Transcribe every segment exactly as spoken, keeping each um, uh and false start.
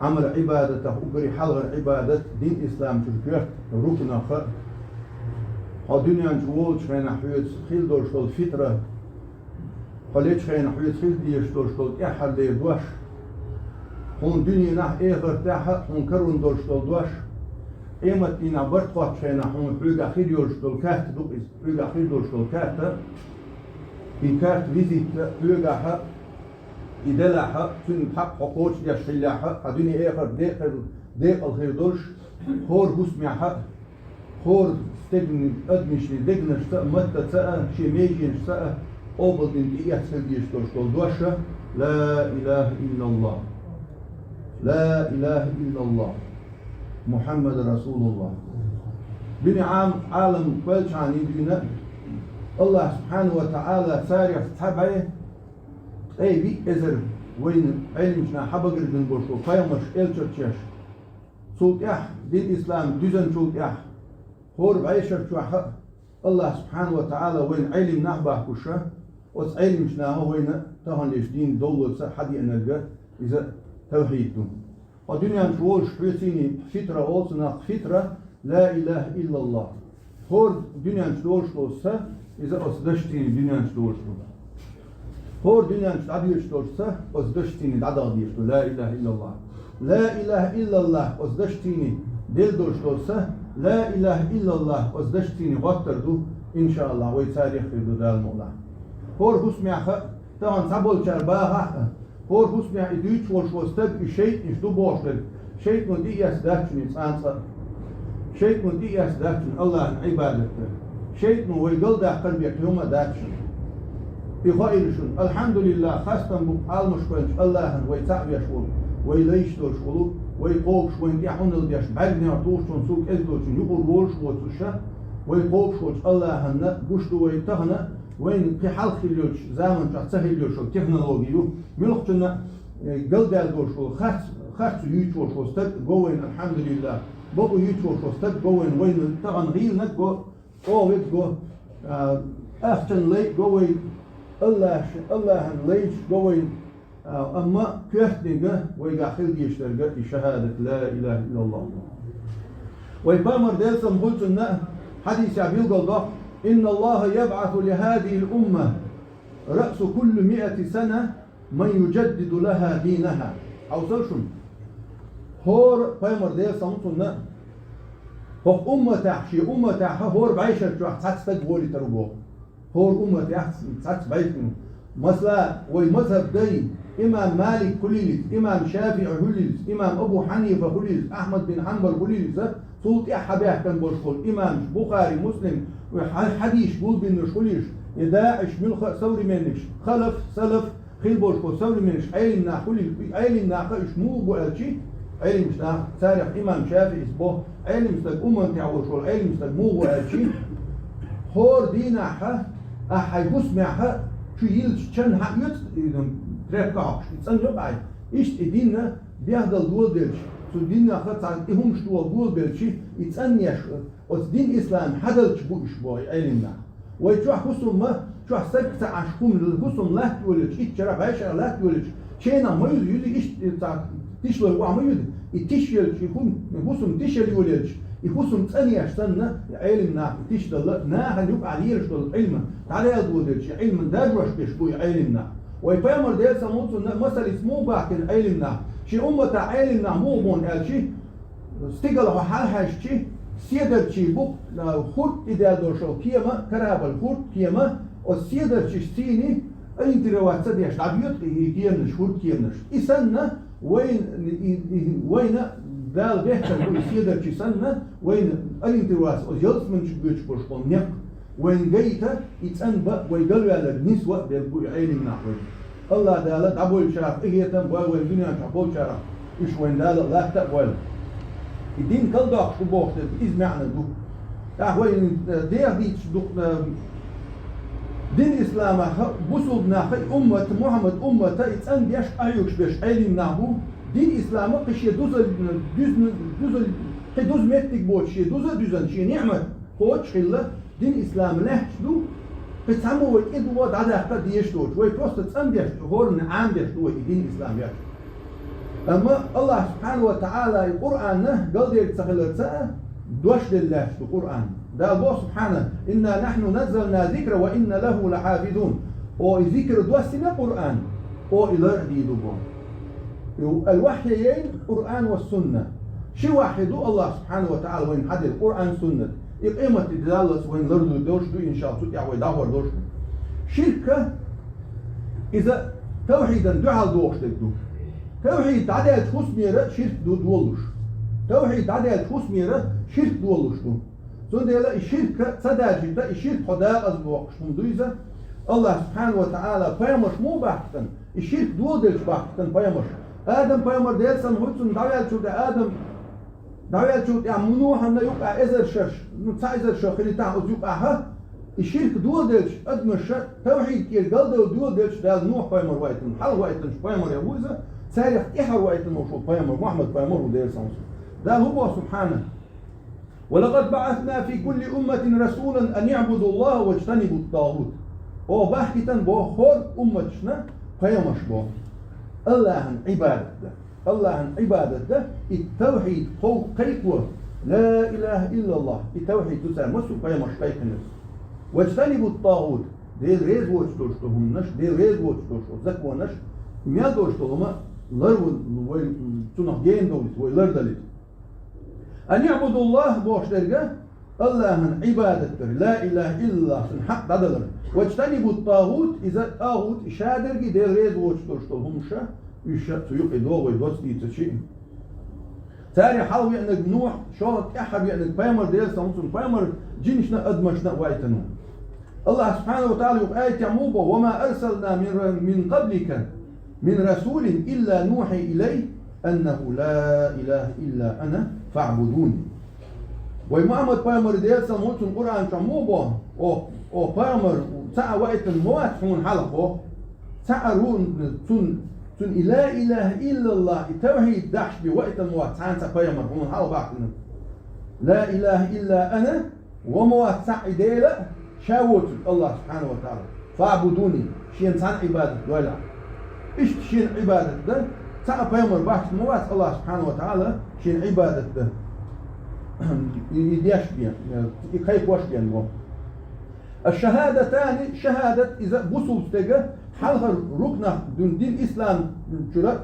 Ӏамал Ӏибадатах уггаре хьалхара Ӏибадат дин ислам чуьра коьрта рукнаха. Хьо дуьнен чу волчу хенахь хьоьца хила долуш долу фитра, хьо лечу хенахь хьоьца хила дезаш долуш долу тӀаьххьарлера дош, хьуна дуьненахь а, эхартехь а хьуна карор долуш долу дош, къематдийнахь барт хоттучу хенахь хьуна хьоьгахь хир йолуш долу карта ду иза, хьоьгахь хир долуш долу карта, и карта визитка хьоьгахь а, и делахь а, цуьнан хьакъ хьо кхочушдеш хиллехь а, хьан дуьне-эхарт декъал, декъал хир долуш, хӀора хӀусамехь а, хӀора стеган адамашна дегнашца а, маттаца а, шен меженашца а къобалдина тӀеэцна хила дезаш долуш долу дош а: «Ла илаха иллаллах! Ла илаха иллаллах! Мухьаммад расулуллах!» Дуьне Ӏам-, Ӏалам кхоьллинчхьана дуьйна Аллах субхьанаху ва таӀала царех цхьа бӀе ткъе виъ эзар вайна Ӏеламчу наха хьабагарбина болуш бу пайхамарш, элчанаш. Цул тӀаьхьа дин ислам дуьзначул тӀаьхьа хӀора бӀешар чохь а Аллах субхьанаху ва таӀала вайна Ӏелим нах бахкуш а, оцу Ӏеламчу наха вайна таханлерчу дийнан довллалц а хьадеанарг а иза тавхьид ду. Хьо дуьнен чу волуш хьоьцийний фитра олу цунах, фитра, ла илаха иллаллах. ХӀора дуьнен чу долуш долу са, иза оцу дашцийний дуьнен чу долуш ду. ХӀора дуьнен чу дӀадоьдуш долу са, оцу дашцийний дӀадала дезаш ду, ла илаха иллаллах. Ла илаха иллаллах оцу дашцийний делла долуш долу са, ла илаха иллаллах оцу дашцийний гӀоттар ду, иншааллах, вай царех хир ду Дала мукъалахь. ХӀора хӀусамехь а, тахана цхьаболчара бахахь а, хӀора хӀусамехь и дуьйцуш волуш волу стаг, и шайтӀанаш ду бохуш дерг, шайтӀано тӀеэцна дац шуна и цкъа а. ШайтӀано тӀеэцна дац шуна Аллахьан Ӏибадат дар. ШайтӀано вай галдаккхар бен кхин хӀума а дац шуна. И хаийла шуна, алхьамдулиллах, хастам бу Ӏаламаш кхоьллинчу Аллахьана, вай цхьаъ веш волу, вай лайш долуш волу, вай кхобуш, вайна тӀехь хьунал деш, бӀаьрганегӀар тухучунна, цул кӀезиг долчунна юкъара волуш воцуш а, вай кхобуш волчу Аллахьана гуш ду вай тахана, вайна кхин хьалха хилла йолчу заманчохь ца хилла йолуш йолу технологи ю. Муьлххачунна, э, галдаьлла долуш волу харц, харц юьйцуш волуш волу стаг го вайна, алхьамдулиллах. Бакъо юьйцуш волуш волу стаг го вайна, вайна тахана гӀийланиг го, чӀогӀа верг го, а, ахчан лай го вайна, Аллахь-, Аллахьан лайш го вайна, а, амма коьртаниг а вайгахь хила дезаш дерг а и шахӀадат, ла илаха иллаллах. Вай пайхамар, Делан салам хуьлда цунна, хьадисехь билгалдоккху: «Инна Аллаха ябӀасу ли хазихил умма раъса кулли миати сана ман южаддиду лаха динаха». Хьовсал шуна. ХӀора пайхамар, Делан салам хуьлда цунна, хӀокху умматехь, шен умматехь хӀора бӀешар чохь цхьацца стаг волуьйтур ву боху. ХӀора умматехь цхьацца бӀешар. Масала, вай мазхӀаб дай, имам Малик хуьлийла иза, имам ШафиӀи хуьлийла иза, имам Абу Хьанифа хуьлийла иза, Ахьмад бин Хьанбал хуьлийла иза, цул тӀаьхьа хьабаьхкина болуш болу имамаш, Бухари, Муслим, вай хьа-, хьадисаш гулбинарш хуьлийла иза, и даиш муьлхха а современникаш, халаф, салаф, хила болуш болу современникаш, Ӏелим нах хуьлийла, и Ӏелим наха уьш муха бу аьлчи, Ӏелимаш нах, царах имам ШафиӀис бо, Ӏелим стаг, умматехь волуш волу Ӏелим стаг муха ву аьлчи, хӀора дийнахь а, ахьа хьайн хӀусамехь а чу йиллачу чан хьаоьцу, и, тряпка хьокхуш, и цӀан йо ахьа. Иштта и дин а бехдала доладелча, цу динах а цхьа и хӀумаш тоха доладелчи, и цӀанъеш, оцу дин ислам хьадалча бу уьш боху и Ӏелим нах. Вай чохь хӀусам а, чохь стаг ца Ӏаш хӀума, хӀусам латта йолаелча, итт шарахь, бӀе шарахь латта йолаелча, ченах ма юза, юза иштта цхьа тишлой охьа ма юза. И тиша елча, и хӀу-, хӀусам тиша елла йолаелча, и хӀусам цӀанъеш санна, и Ӏелим нах и тиша дала, нахана юкъахь лелаш долу Ӏилма дӀадаьлла доладелча, и Ӏилман даржош беш бу и Ӏелим нах. Вай пайхамар, Делан салам хуьлда цунна, масалца муха бахкина Ӏелим нах. Шен умматахь Ӏелим нах муха бу аьлчи, стигала хьо хьалахьаьжчи, седарчий бу, а, хӀорд тӀе даьлла долуш йолу кема, корабль хӀорд, кема, оцу седарчаш цийний ориентироваться деш дӀабоьду и кеманаш, хӀорд кеманаш. И санна, вайн, и, и, вайна Дала бехкан бу и седарчий санна, вайна ориентироваться, оцу ялсамани чу боьдуш болуш болу некъ вайна гайта, и цӀанбан а, вай галваьлларг нисван а берг бу и Ӏелим нах вайна. Аллах Дала дӀабойлучарах къинхетам а бойла вайн, дуьнен чохь болчарах уьш вайн Дала латта а бойла. И дин калдоккхуш ду бохуш дерг иза маьӀна ду. ТӀаккха вайн, э, деха дийцаш ду, э, дин исламах, бусулба нах, и уммат, Мухьаммад уммата и цӀанбеш, къахьоьгуш беш Ӏелим нах бу. Дин ислама кхин шен дузал-, дузна-, дузал-, кхин дуза меттиг боцуш, шен дуза а дуьзна, шен ниӀмат кхочуш хилла, дин ислам лаьтташ ду, кхин цхьаммо вай тӀе дугӀа дӀадаккха дезаш доцуш. Вай просто цӀандеш, хӀоранна Ӏамадеш ду вай и дин ислам еш. Амма Аллах субхьанаху ва таӀала и Къуръан галдерг ца хиларца а дош делла лаьтташ ду Къуръан. Дала боху субхьана: «Инна нахьну наззална зикра ва инна лаху лахьафизун». О, и зикр доссина Къуръан, о, и лар а дийр ду боху. И ал-вахьйайни Къуръан ва сунна. Ши вахьйи ду Аллах субхьанаху ва таӀала вайна хьаделла Къуръан, суннат. И къематди даллалц вайна лардур долуш ду, иншаллах, цу тӀехь вай дӀахьор долуш ду. Ширк, иза тавхьидан дуьхьал дохуш дерг ду. Тавхьид дӀадаьлча хӀусамера ширк ду долуш. Тавхьид дӀадаьлча хӀусамера ширк долуш ду. Цундела и ширк ца даьлча, и ширк хьо дакъаза бохуш хӀума ду иза. Аллах субхьанаху ва таӀала пайхамарш муха бахкийтина? И ширк доладелча бахкийтина пайхамарш. Адам пайхамар, Делан салам хуьлда цунна, дӀаваьллачул тӀаьхьа Адам, дӀаваьллачул тӀаьхьа Нухьана юкъахь эзар шо, ну, цхьа эзар шо хилийтахь оцу юкъахь, и ширк доладелча адамаша, тавхьид кӀира галдала доладелча, Дала Нухь пайхамар вайтина, хьалха вайтинчу пайхамарех ву иза, царех тӀаьхьара вайтина волуш волу пайхамар Мухьаммад пайхамар ву, Делан салам хуьлда цунна. Дала хӀун боху субхьана: «Ва лакъад баъасна фи кулли умматин расулан ан иъбуду Аллаха ваджтанибу тӀагӀут». Оха бахкийтина боху хӀора умматашна пайхамарш боху. Аллахьан Ӏибадат дан. Аллахьан Ӏибадат дан, и тавхьид кхов-, кхайкхо, ла илаха иллаллах, и тавхьид ду цара массо а пайхамарш кхайкхинарг. Ваджтанибу тӀагӀут, Дела реза воцуш долуш долу хӀуманаш, Дела реза воцуш долуш долу законаш, мел долуш долу хӀума лар ву-, вай, цунах гена довлийта, вай лардалийта. Ан иъбуду Аллах бохуш дерг, Аллахьан Ӏибадат дар, ла илаха иллаллах, цуьнан хьакъ дӀадалар. Ваджтанибу тӀагӀут, иза тӀагӀут, и ша дерг, Дела реза воцуш долуш долу хӀуманаш, уьш ша цу юкъе догӀу вай доцца дийцича. Царех хьалха веанарг Нухь, шолгӀа тӀаьххьара веанарг пайхамар, Делан салам хуьлда цунна, пайхамар жинашна а, адамашна а вайтина ву. Аллах субхьанаху ва таӀала юха аятехь муха боху: «Ва ма арсална мин ра-, мин къаблика мин расулин илла нухьи илайхи аннаху ла илаха илла ана фаъбудуни». Вай Мухьаммад пайхамар, Делан салам хуьлда цунна, Къуръан чохь муха боху: «О, о пайхамар, цхьа а вайтина ма вац хьуна хьалха», боху. Цхьа а ру-, цунна, цунна и ла илаха иллаллах, и тавхьид дахьаш бен вайтина ма вац цхьана а цхьа пайхамар хьуна хьалха бахкина. Ла илаха илла ана, ва ма вац цхьа а и Дела а, ша воцург Аллах субхьанаху ва таӀала. «Фаъбудуни», шена цхьанна Ӏибадат дойла. Иштта шена Ӏибадат дан, цхьа а пайхамар бахкина ма вац Аллах субхьанаху ва таӀала шена Ӏибадат дан. И, и деш бен, и кхайкхош бен боху. Аш-шахадатани, шахадат иза бусулба стеган хьалхара рукнах, дин, дин ислам чуьра,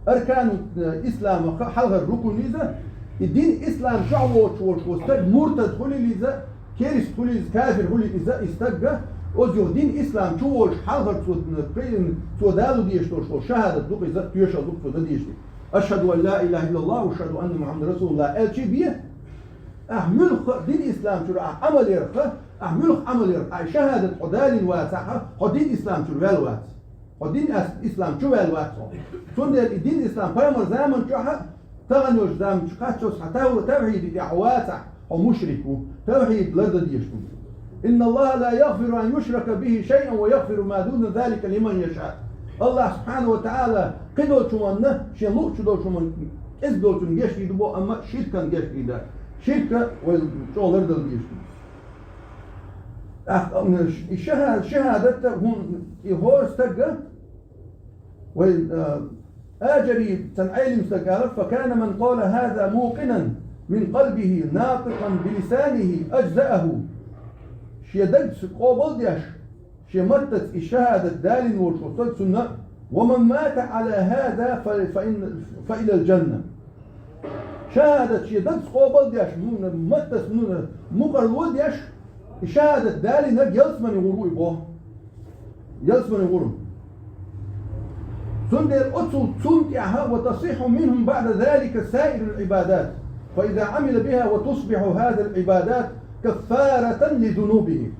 аркану, э, исламах хьалхара рукн иза, и дин ислам чохь воцуш волуш волу стаг муртад хуьлийла иза, керист хуьлийла иза, кафир хуьлийла иза, и стаг, оцу юха дин ислам чу волуш хьалхара цо, э, при-, цо дало дезаш долуш волу шахадат ду-кх иза, тоьшалла ду-кх цо дан дезаш дерг. «Ашхаду ан ла илаха иллаллах ва ашхаду анна Мухаммадан расулуллах», аьлча бен, ахь муьлхха а дин ислам чуьра ахь Ӏамал ярх, ахь муьлхха Ӏамал ярх, ахь шахадат хьо далийна вацахь, хьо дин ислам чуьра ваьлла вац. Хьо дин ас-, ислам чу ваьлла вац хьо. Цундела и дин ислам пайхамар заман чохь а, тахана йолчу заман чу кхаччалц хьан тав-, тавхьиди тӀехь вацахь, хьо мушрик ву. Тавхьид лардан дезаш ду. «Инна Аллаха ла ягъфиру ан юшрака бихи шайъан ва ягъфиру ма дуна залика лиман яшаъ». Аллах субхьанаху ва таӀала кхидолчунна, шен луъучу долчунна, кӀезиг долчунна гечдийр ду боху, амма ширкан гечдийр дац. Ширка вай чӀогӀа лардала дезаш ду. ТӀаккха, м, и шаха-, шахадат а хӀун, и хӀора стага, вай, а, Аджури цхьана Ӏелим стага аьлла: «Факана ман къала хаза мукъинан мин къалбихи, натикъан би лисанихи, аджзааху». Шен дагца къобал деш, шен маттаца и шахадат далийна волуш волу стаг цунна, «ва ман мата Ӏала хаза фа, фа ин, фа илал джанна». Шахадат шен дагца къобал деш, муна, маттаца муна, мукъарло деш, и шахадат далийнарг ялсамане гӀур ву и боху. Ялсамане гӀур ву. Цундела оцу цунна тӀехьа: «Ва тасихху минху баъда залика саирул Ӏибадат, фа иза Ӏамила биха ва тусбиху хазал Ӏибадат каффаратан ли зунубихи».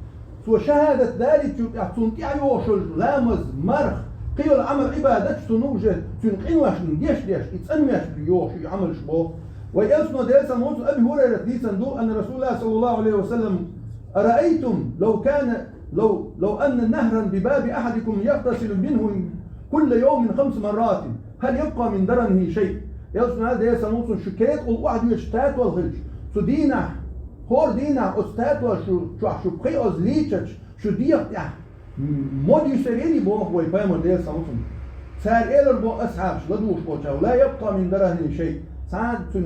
Цо шахадат далийначул тӀаьхьа цунна тӀаьхьа йогӀуш йолу ламаз, марха, кхин йолу Ӏамал-Ӏибадаташ цунна уже цуьнан къиношна деш-деш, и цӀанвеш йогӀуш ю и Ӏамалш боху. Вай элчано, Делан салам хуьлда цунна, Аби ХӀурайрата дийцина ду, анна Расулаллах саллаллаху Ӏалайхи ва саллам: «Араайтум лав кана, лав, лав анна нахран би баби ахадикум ягътасилу минху кулла йовмин хамса марратин, хал ябкъа мин даранихи шай?» Элчано, Делан салам хуьлда цунна, шу кетӀал охьадоьдуш татол хилча, цу дийнахь, хӀора дийнахь оцу татол шу, чохь шу пхи оз лийчача, шу дегӀа тӀехь м-, мод юьсур яра боху вай пайхамар, Делан салам хуьлда цунна. Цара элар бо асхьабаш ладугӀуш болча: «لا يبقى من درهمه شيء». Цхьа цун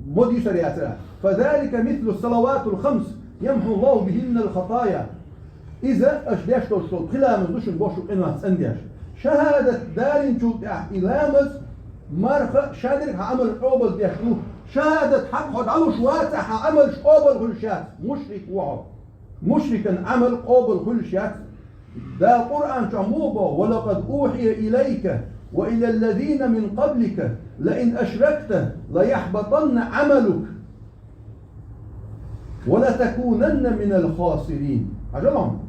мод йисар яцара. «فذلك مثل الصلوات الخمس يمحو الله بهن الخطايا». Иза аша деш долуш долу пхи ламаз ду шуна боху къинойх цӀандеш. Шахадат далийначул тӀаьхьа и ламаз марха шадерг хьан Ӏамал къобалдеш ду. Шахадат хьакъ хьо дӀалуш вацахь, хьан Ӏамалш къобал хуьлуш яц, мушрик ву хьо. Мушрикан Ӏамал къобал хуьлуш яц. Дала Къуръан чохь муха боху: «ولقد أوحي إليك وإلى الذين من قبلك لئن أشركت ليحبطن عملك ولتكونن من الخاسرين». Хьажал хьуна.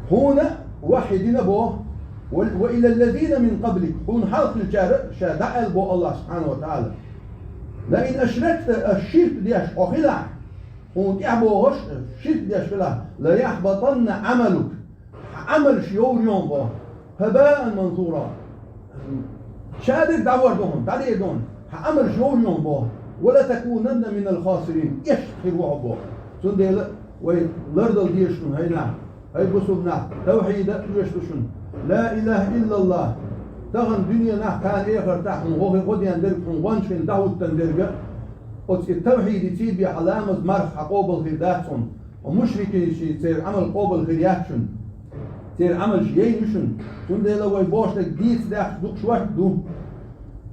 Хьуна вахьйу дина боху: «وإلى الذين من قبلك». Хьуна хьалха хиллачара ша дӀа аьлла боху Аллах субхьанаху ва таӀала: «لئن أشركت», аш ширк деш хьо хилахь, хьуна тӀаьхьа бохуш, ширк деш хилахь, «ليحبطن عملك», хьан Ӏамалш йовр ю хьуна боху, «هباء منثورا». Шадерг дӀавар ду хьуна, дӀадер ду хьуна, хьан Ӏамалш йовр ю хьуна боху, «ولتكونن من الخاسرين», эшна хир ву хьо боху. Цундела вай лардала дезаш ду хӀай нах, хӀай бусулба нах, тавхьид а оьшуш ду шуна. Ла илаха иллаллах. Тахана дуьненахь, кхана эхартахь хьуна гӀо-, гӀо ден дерг, хьуна гӀончхина дӀахӀуттан дерг а, оцу и тавхьидиций бен хьан ламаз, марха хьан къобал хир дац хьуна. Ткъа мушрикийн ши церан Ӏамал къобал хир яц шуна. Церан Ӏамалш яйна ю шуна. Цундела вай бохуш дерг дийца даьккхича дукхаш вац ду.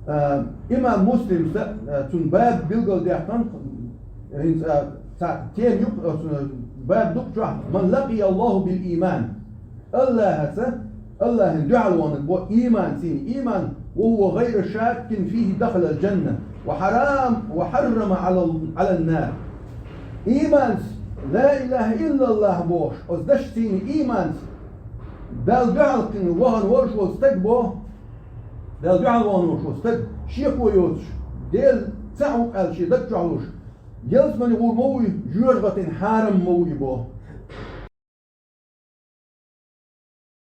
А, имам Муслимс а, а, цуьнан баб билгалдаьккхина, хӀинца, а, цхьа тема ю, оцу баб дукхачохь: «من لقي الله بالإيمان». Аллахьаца, Аллахьана дуьхьал ваханарг бо иман, цуьнан иман, «وهو غير شاك فيه دخل الجنة وحرام، وحرم على، على النار». Иманца, ла илаха иллаллах бохуш, оцу дашца, цуьнан иманца, Далла дуьхьал кхин вахана волуш волу стаг бо, Далла дуьхьал вахана волуш волу стаг, шеко йоцуш, Дела цхьаъ ву аьлла шен даг чохь луш, ялсамани гӀур ма вуй, жоьжахатин хьарам ма вуй бо.